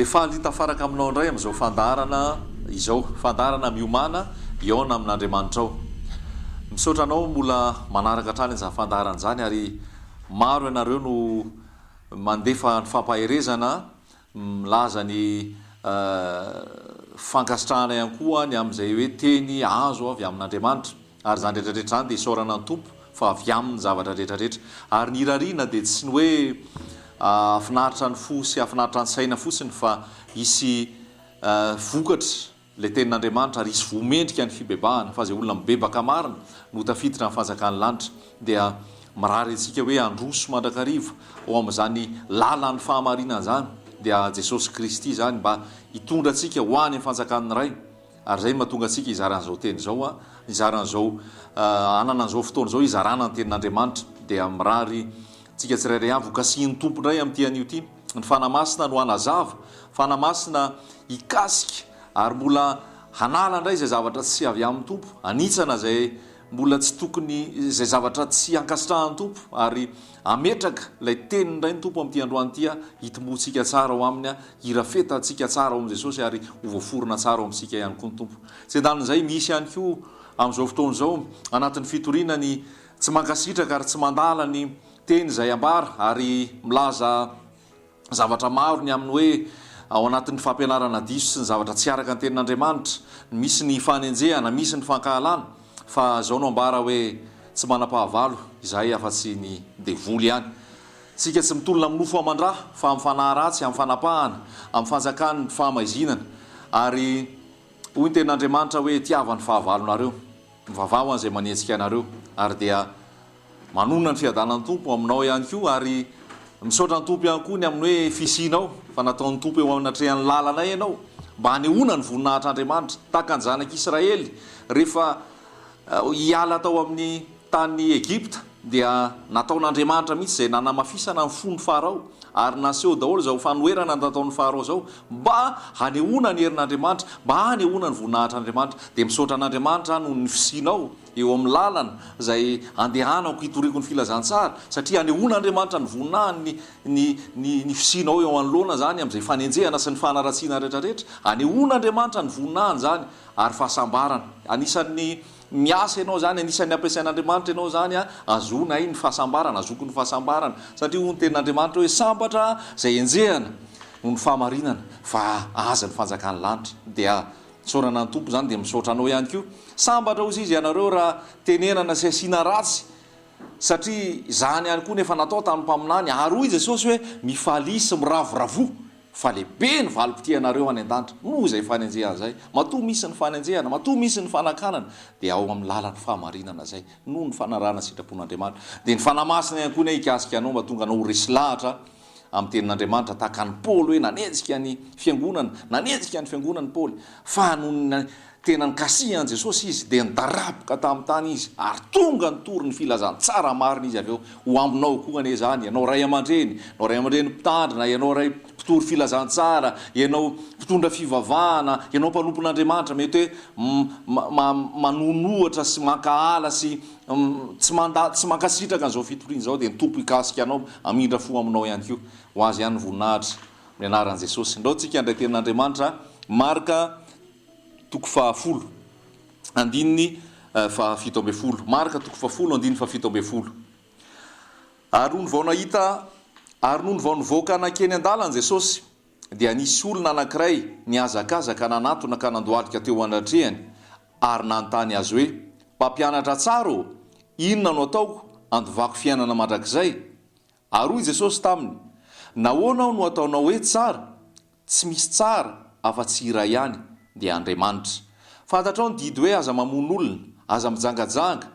Dia faly hitafaraka aminao indray amin'izao fandaharana izao, fandaharana miomàna hihaona amin'Andriamanitrao. Misaotra anao mbola manaraka hatrany an'izany fandaharana izany ary maro ianareo no mandefa ny fampaherezana milaza ny fankasitrahana ihany koa ny amin'izay hoe teny azo avy amin'Andriamanitra. Ary izany rehetra rehetra izany dia isaorana ny Tompo fa avy Aminy ny zavatra rehetra rehetra. Ary ny irariana dia tsy ny hoe hahafinaritra ny fo sy hahafinaritra ny saina fotsiny fa hisy vokatra ilay tenin'Andriamanitra ary hisy voa mendrika ny fibebahana fa izay olona mibebaka marina no ho tafiditra ny fanjakan'ny lanitra. Dia mirary antsika hoe handroso mandrakariva ao amin'izany lalan'ny fahamarinana izany dia Jesosy Kristy izany mba hitondra antsika ho any amin'ny fanjakan'ny Ray. Ary izay no mahatonga antsika hizara an'izao teny izao, hizara an'izao, hanana an'izao fotoana izao hizarana ny tenin'Andriamanitra. Dia mirary antsika tsirairay avy ho kasihin'ny Tompo indray amin'ity anio ity. Ny Fanahy Masina no hanazava, Fanahy Masina hikasika ary mbola hanala indray izay zavatra tsy avy amin'ny Tompo, hanitsana izay mbola tsy tokony, izay zavatra tsy ankasitrahan'ny Tompo ary hametraka ilay teniny indray ny Tompo amin'ity androany ity, hitomboantsika tsara ao Aminy, hirafetantsika tsara ao amin'i Jesosy ary ho voaforona tsara ao amintsika ihany koa ny Tompo. Tsy andanin'izay, misy ihany koa amin'izao fotoana izao anatin'ny fitoriana ny tsy mankasitraka ary tsy mandala ny teny izay ambara ary milaza zavatra maro ny amin'ny hoe ao anatin'ny fampianarana diso sy ny zavatra tsy araka ny tenin'Andriamanitra, misy ny fanenjehana, misy ny fankahalana, fa izao no ambara hoe tsy manam-pahavalo izahay afa-tsy ny devoly ihany. Isika tsy mitolona amin'ny nofo aman-dra, fa amin'ny fanahy ratsy, amin'ny fanapahana, amin'ny fanjakan'ny fahamaizinana. Ary hoy ny tenin'Andriamanitra hoe tiava ny fahavalonareo, mivavaha ho an'izay manenjika anareo, ary dia Manonona ny fiadanan'ny Tompo aminao ihany koa ary misaotra ny Tompo ihany koa ny amin'ny hoe fisianao fa nataon'ny Tompo eo anatrehan'ny lalanay ianao mba hanehoana ny voninahitr'Andriamanitra tahaka ny zanak'Israely rehefa hiala tao amin'ny tany Egypta dia nataon'Andriamanitra mihitsy izay nanamafisana ny fon'i Farao ary naseho daholo izao fanoherana nataon'i Farao izao mba hanehoana ny herin'Andriamanitra mba hanehoana ny voninahitr'Andriamanitra dia misaotra an'Andriamanitra aho noho ny fisianao eo amin'ny lalana izay andehanako hitoriako ny filazantsara, satria anehoan'Andriamanitra ny voninahiny ny ny ny fisianao eo anoloana izany amin'izay fanenjehana sy ny fanaratsiana rehetrarehetra, anehoan'Andriamanitra ny voninahiny izany ary fahasambarana. Anisan'ny miasa ianao izany, anisan'ny ampiasain'Andriamanitra ianao izany ahazoanay ny fahasambarana, ahazoako ny fahasambarana, satria hoy ny tenin'Andriamanitra hoe sambatra izay enjehana noho ny fahamarinana fa azy ny fanjakan'ny lanitra. Dia Isaorana ny Tompo izany dia misaotra anao ihany koa. Sambatra hozy izy ianareo raha tenenana sy asiana ratsy satria izany ihany koa no efa natao tamin'ny mpaminany ary hoy Jesosy hoe mifalia sy miravoravoa fa lehibe ny valim-pitianareo any an-danitra noho izay fanenjehana izay. Matoa misy ny fanenjehana, matoa misy ny fanakanana dia ao amin'ny lalan'ny fahamarinana izay noho ny fanarahana sitrapon'Andriamanitra. Dia ny Fanahy Masina ihany koa anie hikasika anao mba tonga anao ho resy lahatra amin'ny tenin'Andriamanitra tahaka an'i Paoly hoe nanenjika ny fiangonana, nanenjika ny fiangonana i Paoly, fa noho ny tena nikasihan'i Jesosy izy dia nidaraboka tamin'ny tany izy ary tonga nitory ny filazantsara marina izy avy eo. Ho aminao koa anie izany, ianao ray aman-dreny, ianao ray aman-dreny mpitandrina, ianao ray mpitory filazantsara, ianao mpitondra fivavahana, ianao mpanompon'Andriamanitra mety hoe manonohatra sy mankahala sy Tsy manda, tsy mankasitraka an'izao fitoriana izao dia ny Tompo hikasika anao, hamindra fo aminao ihany koa. Ho Azy ihany ny voninahitra, amin'ny anaran'i Jesosy. Ndao tsika handray tenin'Andriamanitra, Marka toko fahafolo, andininy fahafito ambin'ny folo. Marka toko fahafolo, andininy fahafito ambin'ny folo. Ary nony vao nahita, ary nony vao nivoaka nankeny an-dalana Jesosy, dia nisy olona anankiray nihazakazaka nanatona ka nandohalika teo anatrehany, ary nanontany azy hoe, Mpampianatra tsara ô, inona no ataoko handovako fiainana mandrakizay? Ary hoy Jesosy taminy, Nahoana aho no ataonao hoe tsara? Tsy misy tsara afa-tsy iray ihany, dia Andriamanitra. Fantatrao ny didy hoe aza mamono olona, aza mijangajanga,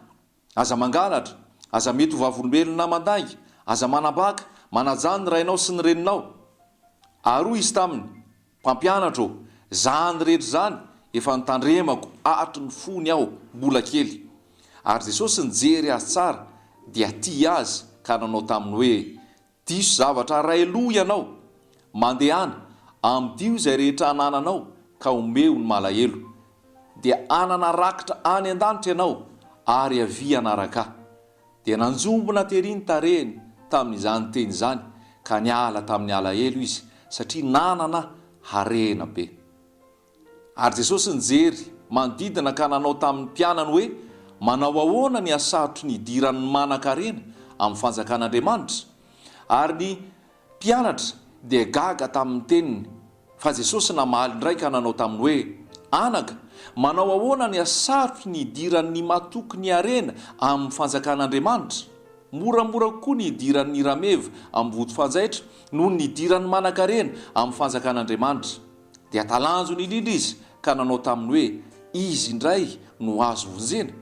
aza mangalatra, aza mety ho vavolombelona mandainga, aza manambaka, manajà ny rainao sy ny reninao. Ary hoy izy taminy, Mpampianatra ô, izany rehetra izany efa notandremako hatry ny fony aho mbola kely. Ary Jesosy nijery azy tsara, dia tia azy ka nanao taminy hoe, Diso zavatra ray loha ianao. Mandehana, amidio izay rehetra anananao ka omeo ny malahelo. Dia hanana rakitra any an-danitra ianao, ary avia hanaraka Ahy. Dia nanjombona tery ny tarehiny tamin'izany teny izany, ka niala tamin'ny alahelo izy, satria nanana. Harena be. Ary Jesosy nijery manodidina ka nanao tamin'ny mpianany hoe, Manao ahoana ny hasarotry ny hidiran'ny manan-karena amin'ny fanjakan'Andriamanitra? Ary ny mpianatra dia gaga tamin'ny teniny. Fa Jesosy namaly indray ka nanao taminy hoe, Anaka, manao ahoana ny hasarotry ny hidiran'ny matoky ny harena amin'ny fanjakan'Andriamanitra? Moramora kokoa ny hidiran'ny rameva amin'ny vody fanjaitra noho ny hidiran'ny manan-karena amin'ny fanjakan'Andriamanitra. Dia talanjona indrindra izy ka nanao taminy hoe, Izy indray no azo vonjena?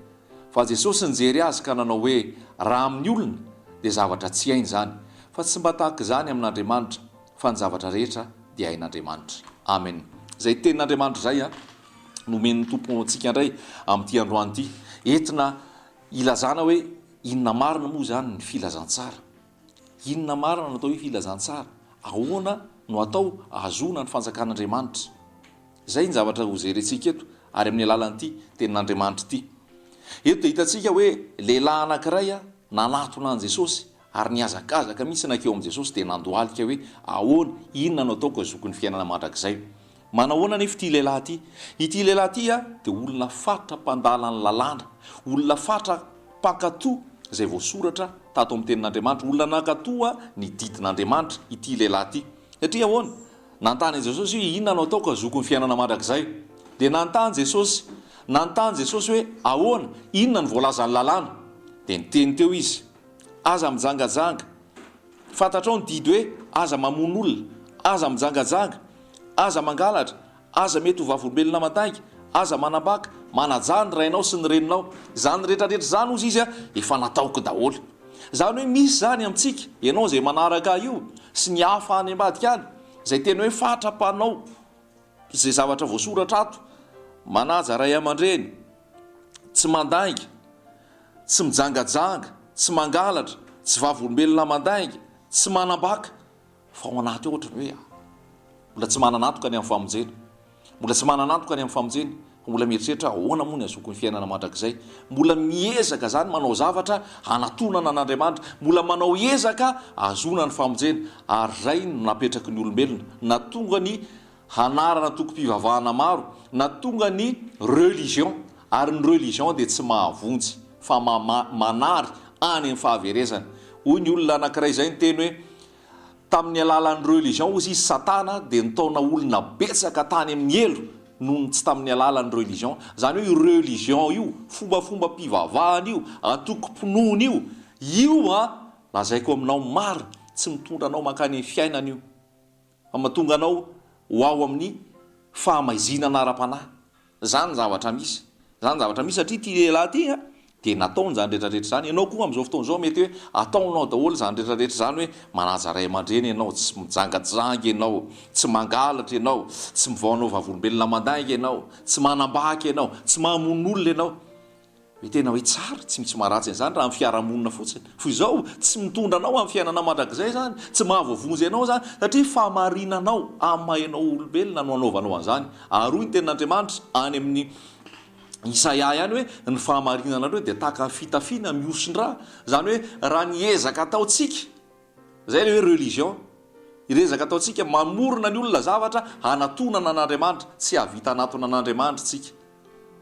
Fa Jesosy nijery azy ka nanao hoe, Raha amin'ny olona, dia zavatra tsy hainy izany, fa tsy mba tahaka izany amin'Andriamanitra, fa ny zavatra rehetra dia hain'Andriamanitra. Amen. Izay tenin'Andriamanitra izay no omen'ny Tompo antsika indray amin'ity androany ity, entina hilazana hoe inona marina moa izany ny filazantsara. Inona marina no atao hoe filazantsara? Ahoana no atao ahazoana ny fanjakan'Andriamanitra? Izay ny zavatra ho jerentsika eto ary amin'ny alalan'ity tenin'Andriamanitra ity. Eto dia hitantsika hoe lehilahy anankiray nanatona an'i Jesosy ary nihazakazaka mihitsy nankeo amin'i Jesosy dia nandohalika hoe ahoana, inona no ataoko hahazoako ny fiainana mandrakizay? Manahoana anefa ity lehilahy ity? Ity lehilahy ity dia olona fatra mpandala ny lalàna, olona fatra mpankatò izay voasoratra tato amin'ny Tenin'Andriamanitra, olona nankatò ny didin'Andriamanitra ity lehilahy ity. Satria ahoana? Nanontany an'i Jesosy hoe, Inona no ataoko hahazoako ny fiainana mandrakizay? Dia nanontany Jesosy, nanontany Jesosy hoe, Ahoana? Inona no voalazan'ny lalàna? Dia niteny teo izy, Aza mijangajanga. Fantatrao ny didy hoe, Aza mamono olona, aza mijangajanga, aza mangalatra, aza mety ho vavolombelona mandainga, aza manambaka, manajà ny rainao sy ny reninao. Izany rehetra rehetra izany hozy izy efa nataoko daholo. Izany hoe misy izany amintsika, ianao izay manaraka ahy io, sy ny hafa any ambadika any, izay tena hoe fatra-panao izay zavatra voasoratra ato, manaja ray aman-dreny, tsy mandainga, tsy mijangajanga, tsy mangalatra, tsy vavolombelona mandainga, tsy manambaka, fa ao anaty ao ohatran'ny hoe mbola tsy manana antoka ny amin'ny famonjena. Mbola tsy manana antoka ny amin'ny famonjena, fa mbola mieritreritra ahoana moa ny hahazoako ny fiainana mandrakizay. Mbola miezaka izany manao zavatra hanatonana an'Andriamanitra, mbola manao ezaka hahazoana ny famonjena, ary izay no napetraky ny olombelona, nahatonga ny hanarana antokom-pivavahana maro, nahatonga ny religion, ary ny religion dia tsy mahavonjy fa manary any amin'ny fahaverezana. Hoy ny olona anankiray izay niteny hoe, tamin'ny alalan'ny religion hozy izy satana dia nitaona olona betsaka tany amin'ny helo noho ny tsy tamin'ny alalan'ny religion. Izany hoe io religion io, fombafombam-pivavahana io, antokom-pinoana io, io an, lazaiko aminao marina, tsy mitondra anao mankany amin'ny fiainana io. Fa mahatonga anao ho ao amin'ny fahamaizinana ara-panahy. Izany ny zavatra misy. Izany ny zavatra misy satria ity lehilahy ity an, dia nataony izany rehetra rehetra izany. Ianao koa amin'izao fotoana izao mety hoe ataonao daholo izany rehetra rehetra izany hoe manaja ray aman-dreny ianao, tsy mijangajanga ianao, tsy mangalatra ianao, tsy mivaonao vavolombelona mandainga ianao, tsy manambaka ianao, tsy mamono olona ianao. Hoe tena hoe tsara, tsy misy maharatsy an'izany raha amin'ny fiarahamonina fotsiny. Fa izao, tsy mitondra anao amin'ny fiainana mandrakizay izany, tsy mahavoavonjy anao izany, satria fahamarinanao amin'ny maha ianao olombelona no anaovanao an'izany. Ary hoy ny tenin'Andriamanitra any amin'ny Isaia ihany hoe, ny fahamarinanareo dia tahaka ny fitafiana mihosin-drà. Izany hoe raha ny ezaka ataontsika, izay ilay hoe religion, ny ezaka ataontsika mamorona ny olona zavatra hanatonana an'Andriamanitra, tsy hahavita hanatona an'Andriamanitra isika.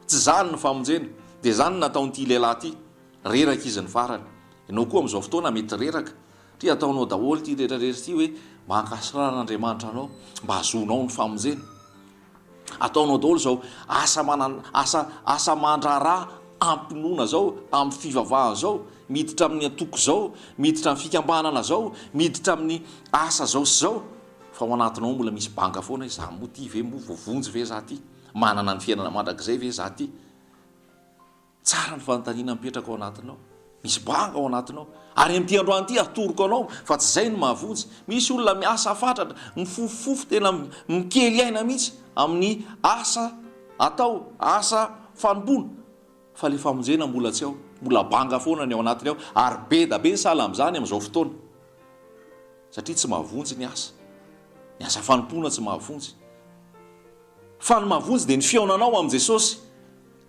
Tsy izany ny famonjena. Dia izany no nataon'ity lehilahy ity. Reraka izy ny farany. Ianao koa amin'izao fotoana mety reraka. Satria ataonao daholo ity rehetra rehetra ity hoe mba hankasitrahan'Andriamanitra anao, mba hahazoanao ny famonjena. Ataonao daholo izao asa manan asa asa aman-draharaha am-pinoana izao, amin'ny fivavahana izao, miditra amin'ny antoko izao, miditra amin'ny fikambanana izao, miditra amin'ny asa izao sy izao. Fa ao anatinao ao mbola misy banga foana hoe za moa ity ve moa voavonjy ve za ity? Manana ny fiainana mandrakizay ve za ty? Tsara ny fanontaniana mipetraka ao anatinao. Misy banga ao anatinao. Ary amin'ity androany ity atoroko anao fa tsy izay no mahavonjy. Misy olona miasa fatratra, mifofofofo tena mikely aina mihitsy amin'ny asa atao, asa fanompoana. Fa ilay famonjena mbola tsy ao. Mbola banga foana ny ao anatiny ao. Ary be da be ny sahala amin'izany amin'izao fotoana. Satria tsy mahavonjy ny asa. Ny asa fanompoana tsy mahavonjy. Fa ny mahavonjy dia ny fihaonanao amin'i Jesosy.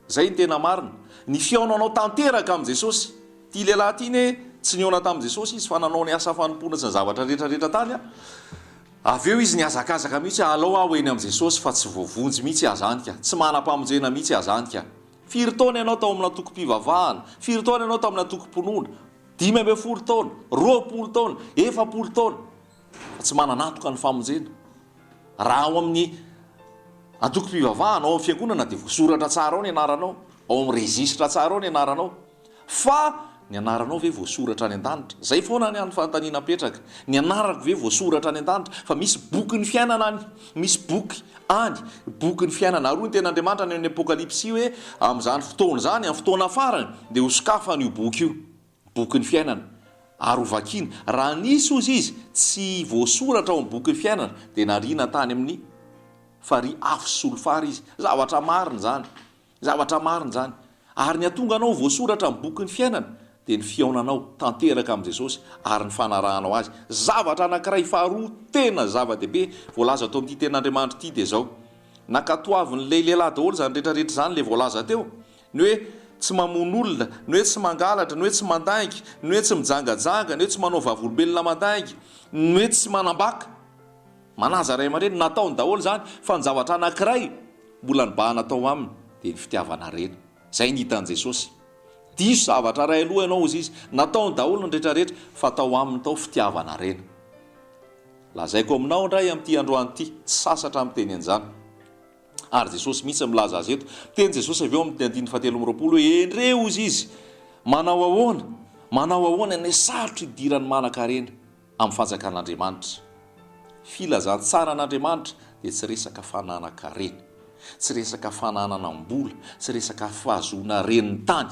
Izay no tena marina. Ny fihaonanao tanteraka amin'i Jesosy. Ity lehilahy ity anie tsy nihaona tamin'i Jesosy izy fa nanao ny asa fanompoana sy ny zavatra rehetra rehetra tany. Avy eo izy nihazakazaka mihitsy hoe alao aho eny amin'i Jesosy fa tsy voavonjy mihitsy aza any ka, tsy manam-pamonjena mihitsy aza any ka. Firy taona ianao tao amin'ny antokom-pivavahana? Firy taona ianao tamin'ny antokom-pinoana? 15 taona, 20 taona, 40 taona. Fa tsy manana antoka ny famonjena. Raha ao amin'ny antokom-pivavahana, ao amin'ny fiangonana dia voasoratra tsara ao ny anaranao, ao amin'ny registre tsara ao ny anaranao. Fa ny anaranao ve voasoratra any an-danitra? Izay foana ny hany fanontaniana apetraka. Ny anarako ve voasoratra any an-danitra? Fa misy bokin'ny fiainana any. Misy boky any. Bokin'ny fiainana. Ary hoy ny Tenin'Andriamanitra any amin'ny Apokalypsy hoe, amin'izany fotoana izany, amin'ny fotoana farany, dia hosokafana io boky io. Bokin'ny fiainana. Ary hovakiana. Raha nisy, hozy izy, tsy voasoratra ao amin'ny bokin'ny fiainana, dia nariana tany amin'ny farihy afo sy solifara izy. Zavatra marina izany. Zavatra marina izany. Ary ny hahatonga anao ho voasoratra amin'ny bokin'ny fiainana dia ny fihaonanao tanteraka amin'i Jesosy ary ny fanarahanao Azy. Zavatra anankiray faharoa tena zava-dehibe voalaza ato amin'ity Tenin'Andriamanitra ity dia izao, Nankatoavin'ilay lehilahy daholo izany rehetra rehetra izany ilay voalaza teo. Ny hoe tsy mamono olona, ny hoe tsy mangalatra, ny hoe tsy mandainga, ny hoe tsy mijangajanga, ny hoe tsy manao vavolombelona mandainga, ny hoe tsy manambaka. Manaja ray aman-dreny, nataony daholo izany, fa ny zavatra anankiray mbola nibahana tao aminy dia ny fitiavana harena. Izay ny hitan'i Jesosy. Diso zavatra iray aloha ianao hozy izy, nataony daholo ny rehetra rehetra, fa tao aminy tao fitiavana harena. Lazaiko aminao indray amin'ity androany ity, tsy sasatra miteny an'izany. Ary Jesosy mihitsy milaza azy eto. Miteny Jesosy avy eo amin'ny andininy fahatelo amby 20 hoe, Endrey hozy izy, manao ahoana, manao ahoana ny sarotra idiran'ny manan-karena. amin'ny fanjakan'Andriamanitra. Filazantsaran'Andriamanitra dia tsy resaka fananan-karena, tsy resaka fanananam-bola, tsy resaka fahazoana haren'ny tany.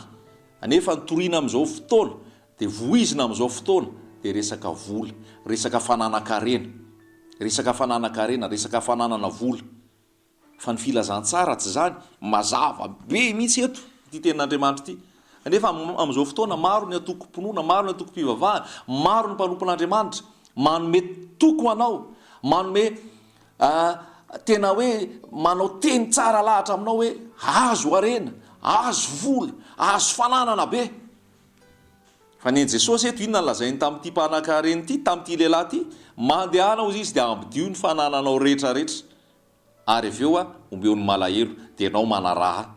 Anefa ny toriana amin'izao fotoana dia voizina amin'izao fotoana dia resaka vola, resaka fananan-karena, resaka fananan-karena, resaka fananana vola. Fa ny filazantsara tsy izany, mazava be mihitsy eto ity tenin'Andriamanitra ity. Kanefa amin'izao fotoana maro ny antokom-pinoana, maro ny antokom-pivavahana, maro ny mpanompon'Andriamanitra manome toky ho anao, manome tena hoe manao teny tsara lahatra aminao hoe azo harena, azo vola, azo fananana be. Fa ny an'i Jesosy eto inona no lazainy tamin'ity mpanan-karena ity, tamin'ity lehilahy ity? Mandehana hozy izy dia ambidio ny fanananao rehetra rehetra. Ary avy eo omeo ny malahelo, dia ianao manaraha ahy.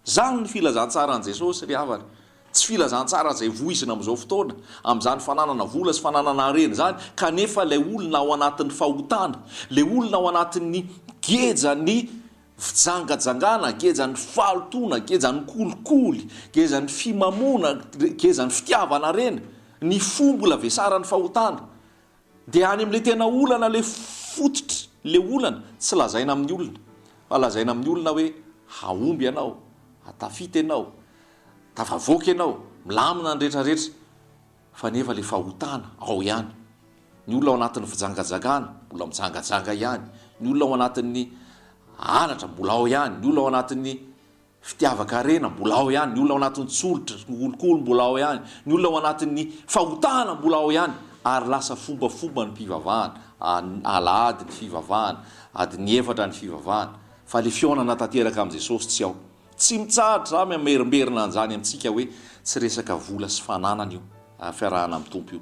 Izany ny filazantsaran'i Jesosy ry havana. Tsy filazantsara izay voizina amin'izao fotoana, amin'izany fananana vola sy fananana harena izany, kanefa ilay olona ao anatin'ny fahotana, ilay olona ao anatin'ny gejan'ny fijangajangana, gejan'ny fahalotoana, gejan'ny kolikoly, gejan'ny fimamoana, gejan'ny fitiavana harena, ny fo mbola vesaran'ny fahotana. Dia any amin'ilay tena olana, ilay fototry ilay olana, tsy lazaina amin'ny olona, fa lazaina amin'ny olona hoe hahomby ianao, hatafita ianao, tafavoaka ianao, milamina ny rehetra rehetra, fa nefa ilay fahotana ao ihany. Ny olona ao anatin'ny fijangajangana mbola mijangajanga ihany, ny olona ao anatin'ny halatra mbola ao ihany, ny olona ao anatin'ny Fitiavan-karena mbola ao ihany, ny olona ao anatin'ny tsolotra, ny kolikoly mbola ao ihany, ny olona ao anatin'ny fahotana mbola ao ihany, ary lasa fombafomba ny mpivavahana, alahady ny fivavahana, adiny efatra ny fivavahana, fa le fihaonana tanteraka amin'i Jesosy tsy ao. Tsy mitsahatra za mamerimberina an'izany amintsika hoe tsy resaka vola sy fananana io fiarahana amin'ny Tompo io,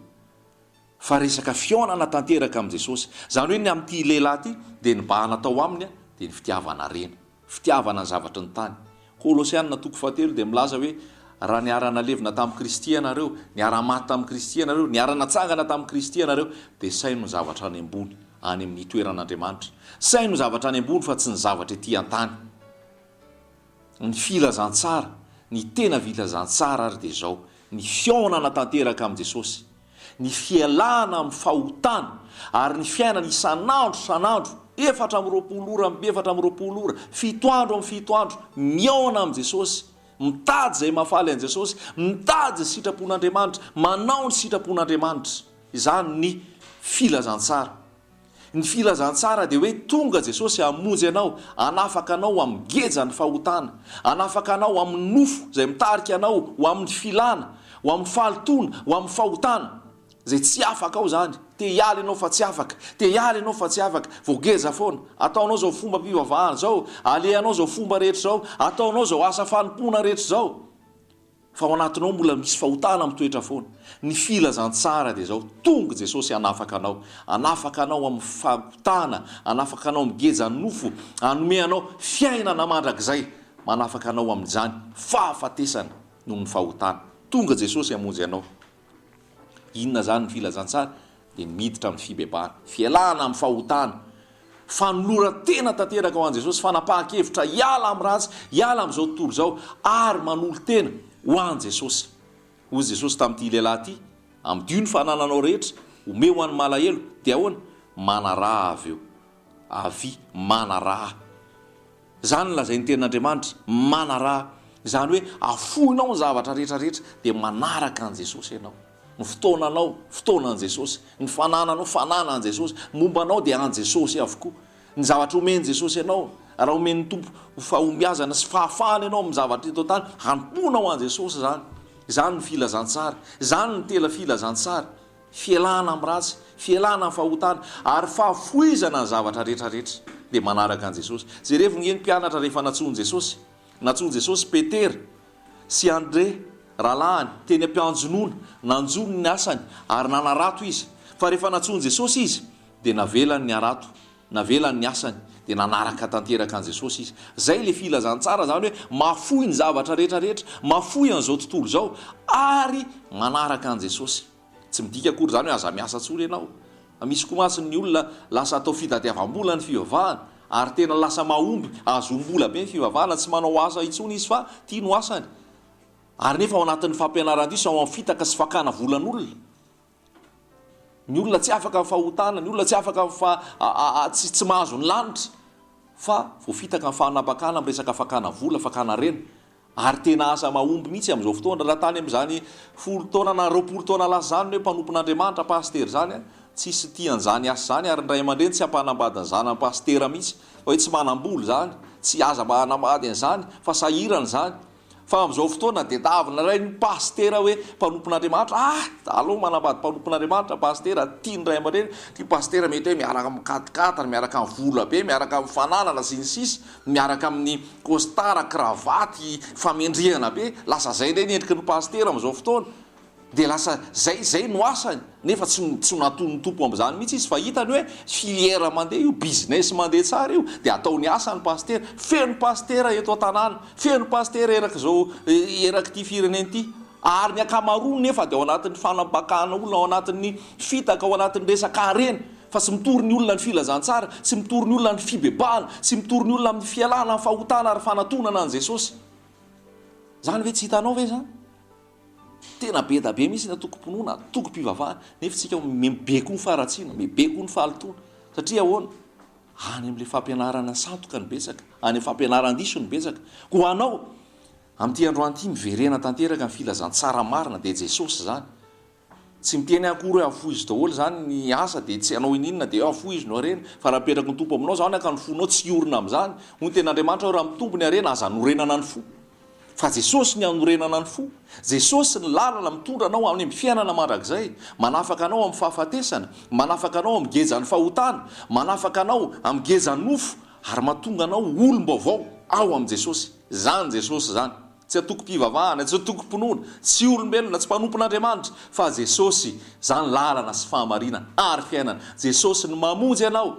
fa resaka fihaonana tanteraka amin'i Jesosy. Izany hoe ny amin'ity lehilahy ity dia ny bahana tao aminy dia ny fitiavana harena. Fitiavana ny zavatry ny tany. Kolosiana toko fahatelo dia milaza hoe, Raha niara-nalevina tamin'i Kristy ianareo, niara-maty tamin'i Kristy ianareo, niara-natsangana tamin'i Kristy ianareo, dia saino ny zavatra any ambony, any amin'ny toeran'Andriamanitra. Saino ny zavatra any ambony fa tsy ny zavatra ety an-tany. Ny filazantsara, ny tena filazantsara ary dia izao, ny fihaonana tanteraka amin'i Jesosy. ny fialana amin'ny fahotana ary ny fiainana isan'andro isan'andro, 24 ora amin'ny 24 ora, fito andro amin'ny fito andro, mihaona amin'i Jesosy, mitady izay mahafaly an'i Jesosy, mitady izay sitrapon'Andriamanitra, manao ny sitrapon'Andriamanitra. Izany ny filazantsara. Ny filazantsara dia hoe tonga Jesosy hamonjy anao, hanafaka anao amin'ny gejan'ny fahotana, hanafaka anao amin'ny nofo izay mitarika anao ho amin'ny filana, ho amin'ny fahalotoana, ho amin'ny fahotana, izay tsy afaka ao izany. Te hiala ianao fa tsy afaka, te hiala ianao fa tsy afaka, voageja foana. Ataonao izao fombam-pivavahana izao, alehanao izao fomba rehetra izao, ataonao izao asa fanompoana rehetra izao. Fa ao anatinao mbola misy fahotana mitoetra foana. Ny filazantsara dia izao, tonga Jesosy hanafaka anao. Hanafaka anao amin'ny fahotana, hanafaka anao amin'ny gejan'ny nofo, hanome anao fiainana mandrakizay. Manafaka anao amin'izany fahafatesana noho ny fahotana. Tonga Jesosy hamonjy anao. Inona izany ny filazantsara? Dia ny miditra amin'ny fibebahana, fialana amin'ny fahotana, fanoloran-tena tanteraka ho an'i Jesosy, fanapahan-kevitra hiala amin'ny ratsy, hiala amin'izao tontolo izao ary manolo-tena ho an'i Jesosy. Hoy Jesosy tamin'ity lehilahy ity, Amidio ny fanananao rehetra, omeo ho an'ny malahelo, dia ahoana? Manaraha avy eo. Avia, manaraha. Izany no lazain'ny Tenin'Andriamanitra, manaraha. Izany hoe afoinao ny zavatra rehetra rehetra dia manaraka an'i Jesosy ianao. Ny fotoananao, fotoanan'i Jesosy. Ny fanananao, fananan'i Jesosy. Ny momba anao dia an'i Jesosy avokoa. Ny zavatra omen'i Jesosy anao, raha omen'ny Tompo ho fahombiazana sy fahafahana ianao amin'ny zavatra eto an-tany, hanompoanao an'i Jesosy izany. Izany no filazantsara. Izany no tena filazantsara. Fialana amin'ny ratsy, fialana amin'ny fahotana, ary fahafoizana ny zavatra rehetra rehetra, dia manaraka an'i Jesosy. Jerevo nge ny mpianatra rehefa nantsoin'i Jesosy. Nantsoin'i Jesosy Petera sy Andre rahalahiny teny am-pianjonoana, nanjono ny asany ary nanarato izy. Fa rehefa nantsoin'i Jesosy izy, dia navelany ny harato. Navelany ny asany dia nanaraka tanteraka an'i Jesosy izy. Izay ilay filazantsara izany hoe mahafoy ny zavatra rehetra rehetra, mahafoy an'izao tontolo izao ary manaraka an'i Jesosy. Tsy midika akory izany hoe aza miasa intsony ianao. Fa misy koa mantsy ny olona lasa atao fitadiavam-bola ny fivavahana ary tena lasa mahomby, ahazoam-bola be ny fivavahana, tsy manao asa intsony izy fa ity no asany. Ary nefa ao anatin'ny fampianaran-diso, ao amin'ny fitaka sy fakana volan'olona. Ny olona tsy afaka amin'ny fahotana, ny olona tsy afaka amin'ny fa tsy tsy mahazo ny lanitra fa voafitaka amin'ny fahanapakana amin'ny resaka fakana vola, fakana harena. Ary tena asa mahomby mihitsy amin'izao fotoana. Raha tany amin'izany folo taona na 20 taona lasa izany ny hoe mpanompon'Andriamanitra, pasitera izany, tsisy tia an'izany asa izany ary ny ray aman-dreny tsy hampanambady ny zanany pasitera mihitsy fa hoe tsy manam-bola izany, tsy aza mba hanambady an'izany fa sahirana izany. Fa amin'izao fotoana dia davina indray ny pasitera hoe mpanompon'Andriamanitra, ah! Aleo manambady mpanompon'Andriamanitra pasitera, tian'ny ray aman-dreny, ity pasitera mety hoe miaraka amin'ny quat-quatre, miaraka amin'ny vola be, miaraka amin'ny fananana sy ny sisa, miaraka amin'ny costard, kravaty, famendrehana be, lasa zay indray ny endriky ny pasitera amin'izao fotoana. Dia lasa zay zay no asany nefa tsy tsy natonin'ny Tompo amin'izany mihitsy izy fa hitany hoe filière mandeha io, business mandeha tsara io dia ataony asa ny pasitera. Feno pasitera eto an-tanàna, feno pasitera erak'izao erak'ity firenena ity. Ary ny ankamaroany nefa dia ao anatin'ny fanambakana olona, ao anatin'ny fitaka, ao anatin'ny resaka harena fa tsy mitory ny olona ny filazantsara, tsy mitory ny olona ny fibebahana, tsy mitory ny olona amin'ny fialana amin'ny fahotana ary fanatonana an'i Jesosy. Izany ve tsy hitanao ve izany? Tena be da be mihitsy ny antokom-pinoana, antokom-pivavahana, nefa tsika mibe koa ny faharatsiana, mibe koa ny fahalotoana. Satria ahoana? Any amin'ilay fampianarana sandoka ny betsaka, any amin'ny fampianaran-diso ny betsaka. Koa ho anao, amin'ity androany ity, miverena tanteraka ny filazantsara marina, dia Jesosy izany. Tsy miteny aho akory hoe afoizo daholo izany ny asa dia tsy hanao ininona dia hoe afoizo no harena, fa raha apetraky ny Tompo aminao izany ka ny fonao tsy hiorina amin'izany, hoy ny tenin'Andriamanitra hoe raha mitombo ny harena aza anorenana ny fo. Fa Jesosy ny anorenana ny fo. Jesosy ny lalana mitondra anao any amin'ny fiainana mandrakizay, manafaka anao amin'ny fahafatesana, manafaka anao amin'ny gejan'ny fahotana, manafaka anao amin'ny gejan'ny nofo ary mahatonga anao ho olom-baovao ao amin'i Jesosy. Izany Jesosy izany. Tsy antokom-pivavahana, tsy antokom-pinoana, tsy olombelona, tsy mpanompon'Andriamanitra, fa Jesosy, izany lalana sy fahamarinana ary fiainana. Jesosy no mamonjy anao,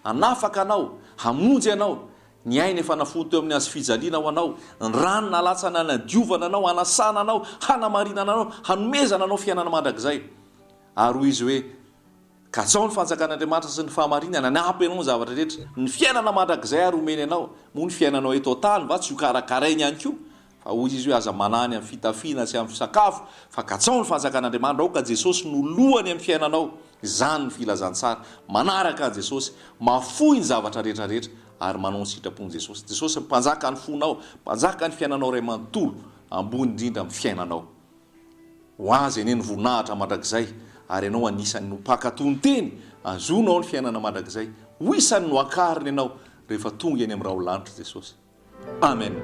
hanafaka anao, hamonjy anao. Ny aina efa nafoy teo amin'ny hazofijaliana ho anao, ny rano nalatsana hanadiovana anao, hanasana anao, hanamarinana anao, hanomezana anao fiainana mandrakizay. Ary hoy Izy hoe, Katsao ny fanjakan'Andriamanitra sy ny fahamarinana, hanampy anao ny zavatra rehetra. Ny fiainana mandrakizay ary homeny anao. Moa ny fiainanao eto an-tany va tsy hokarakarainy ihany koa? Fa hoy Izy hoe, Aza manahy ny amin'ny fitafiana sy amin'ny sakafo, fa katsao ny fanjakan'Andriamanitra. Aoka Jesosy no lohany amin'ny fiainanao. Izany ny filazantsara. Manaraka an'i Jesosy, mahafoy ny zavatra rehetra rehetra, ary manao ny sitrapon'i Jesosy. Jesosy mpanjaka ny fonao, mpanjaka ny fiainanao iray manontolo, ambony indrindra amin'ny fiainanao. Ho Azy anie ny voninahitra mandrakizay, ary ianao anisan'ny ho mpankatò ny teny, azonao ny fiainana mandrakizay, ho isan'ny nohakarina ianao rehefa tonga eny amin'ny raholanintr'i Jesosy. Amen.